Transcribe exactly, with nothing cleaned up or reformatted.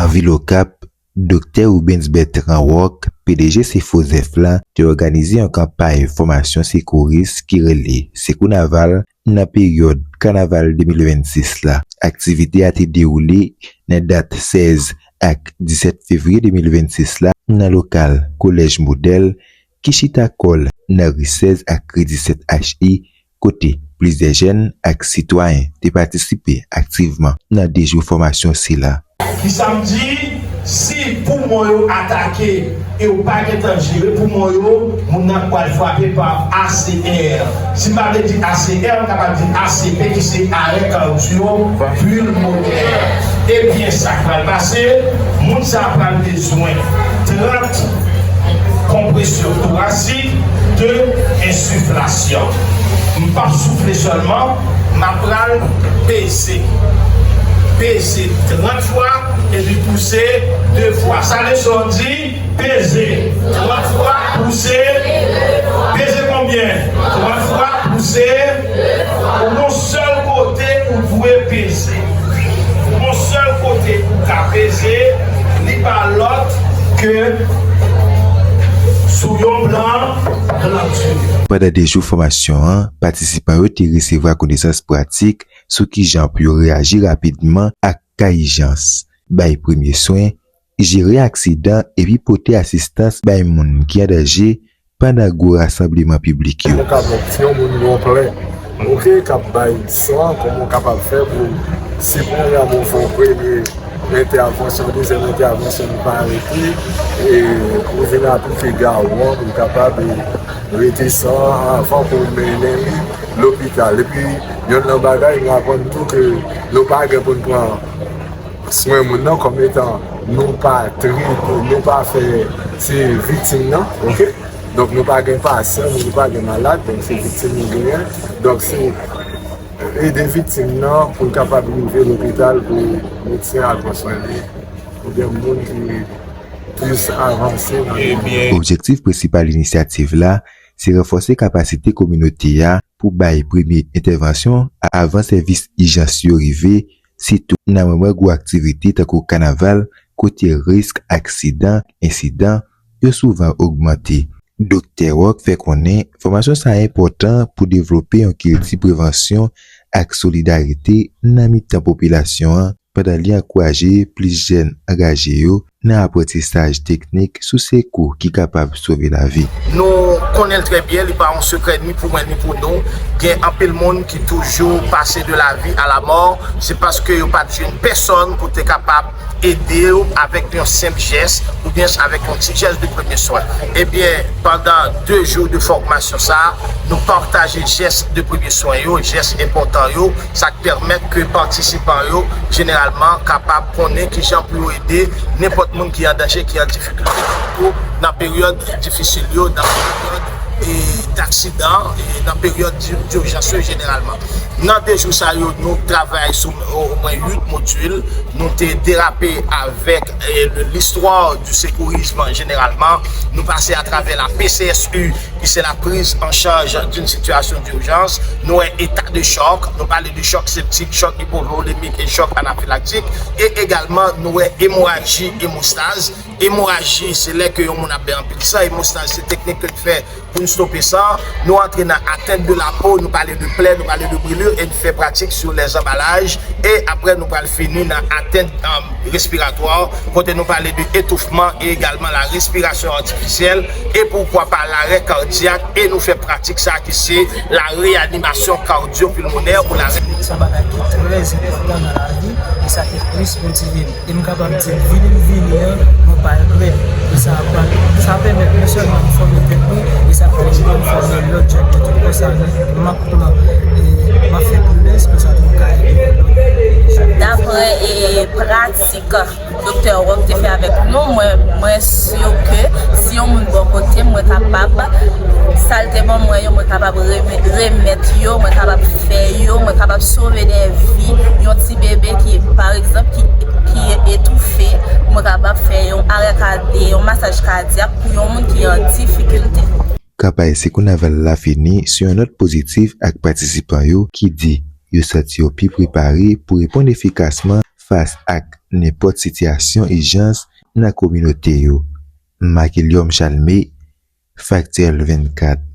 Vil Okap, Doktè Rubens Bertrand Rock, P D G Sefozèf la, te òganize yon kanpay fòmasyon sekouris ki rele Sekou Naval nan peryòd Kanaval de mil vennsis la. Aktivite a te dewoule nan dat sèz ak disèt fevriye de mil vennsis la nan lokal Kolèj Modèl ki chita kò l nan ri sèz ak ri disèt H I, kote plizyè jèn ak sitwayen te patisipe aktivman nan de jou fòmasyon sila. Kisa m di? Si poumon yo atake e w pa gentan jere poumon yo, moun nan pral frape pa A C R. Si m pa vle di A C R, m kapab di A C P, ki se arè kardyopilmonè. Ebyen, sa k pral pase, moun sa a pral bezwen trant konpresyon torasik, de ensiflasyon. M p ap soufle sèlman, m ap pral peze. Peze trant fwa, epi pouse de fwa. Sa leson an di, peze trant fwa, pouse. Peze konbyen? Trant fwa, pouse. Ou gon sèl kote ou dwe peze. Yon sèl kote ou ka peze, li pa lòt ke sou yon plan, plan di. Pandan de jou fòmasyon an, patisipan yo te resevwa konesans pratik sou kijan pou yo reyaji rapidman ak ka ijans, bay premye swen, jere aksidan epi pote asistans bay moun ki an danje pandan gwo rasanbleman piblik yo. Kòman w ka, si yon moun gen yon plè, oke, k ap bay san, kòman w kapab fè pou, si premyèman w fè yon premye entèvansyon, dezyèm entèvansyon, li pa rete, e ou vin aplike gawon an pou l kapab, e, rete san an avan pou w mennen li lopital. Epi, yonn nan bagay, nou aprann tou ke nou pa gen pou n pran swen moun nan kòm etan nou pa trete, nou pa fè, se viktim nan, oke? Donk, nou pa gen pasyan, nou pa gen malad, donk se viktim nou genyen. Donk, se ede viktim nan pou l kapab rive lopital pou medsen al pran swen li, oubyen moun ki plis avanse nan... Ebyen. Objektif prensipal inisyativ la, se ranfòse kapasite kominote a pou bay premye entèvansyon avan sèvis ijans yo rive, sitou nan moman gwo aktivite tankou kanaval, kote risk aksidan, ensidan, yo souvan ogmante. Doktè Rock fè konnen fòmasyon sa a enpòtan pou devlope yon kilti prevansyon ak solidarite nan mitan popilasyon an, pandan li ankouraje plis jèn angaje yo nan aprantisaj teknik sou sekou ki kapab sove lavi. Nou konnen l trè byen, li pa yon sekrè ni pou mwen ni pou nou. Gen anpil moun ki toujou pase de la vie à la mort, se paske yo pa t jwenn pèsonn pou te kapab ede yo avèk yon senp jès oubyen avèk yon ti jès de premye swen. Ebyen, pandan de jou de fòmasyon sa a, nou pataje jès de premye swen yo, jès enpòtan yo, sa k pèmèt ke patisipan yo, jeneralman, kapab konnen kijan pou yo ede nenpòt moun ki an danje, ki an difikilte, sitou nan peryòd difisil yo, nan peryòd, e, daksidan, e, nan peryòd di-, dijans yo jeneralman. Nan de jou sa yo, nou travay sou o-, omwen uit modil. Nou te derape avèk, e, le, l'histoire du secourisme jeneralman. Nou pase atravè la P C S U, ki se la prise en charge d'une situation d'urgence. Nou wè eta de chòk, nou pale de chòk septik, chòk ipovolemik e chòk anafilaktik. E egalman, nou wè emoraji, emostaz. Emoraji, se lè ke yon moun ap bè anpil san. Emostaz, se teknik ke n fè pou n stope san. Nou antre nan atteinte de la peau, nou pale de plè, nou pale de brûlure, e n fè pratik sur les emballages. E apre, nou pral fini nan atteinte, um, respiratoire, kote nou pale de etoufman e egalman la respiration artificielle, e poukwa pa larè kadyak, e nou fè pratik sa ki se la réanimation cardio-pulmonaire ou la... Se yon bagay ki trè enpòtan nan lavi, e sa te plis motive m. E m kapab di, vini m vini an, mwen pa regrèt. E sa pa, sa pèmèt non sèlman m fòme tèt mwen, e sa pèmèt mwen fòme lòt jèn mwen tou. Konsa, m ap pran, e m ap fè pwomès, konsa tou m ka ede lòt jèn. Daprè, e, pratik Doktè Rock te fè avèk nou, mwen, mwen si ke si yon moun bò kote m, mwen kapab, sa l te ban mwen yo, mwen kapab reme-, remèt yo, mwen kapab fè yo, mwen kapab sove de vi yon ti bebe ki, pa egzanp, ki, ki etoufe, mwen kapab fè yon arè kad-, yon masaj kadyak pou yon moun ki an difikilte. Kanpay Sekou Naval la fini sou yon nòt pozitif ak patisipan yo ki di yo santi yo pi prepare pou reponn efikasman fas ak nenpòt sitiyasyon ijans nan kominote yo. Makilyòm Chalme, Faktyèl vennkat.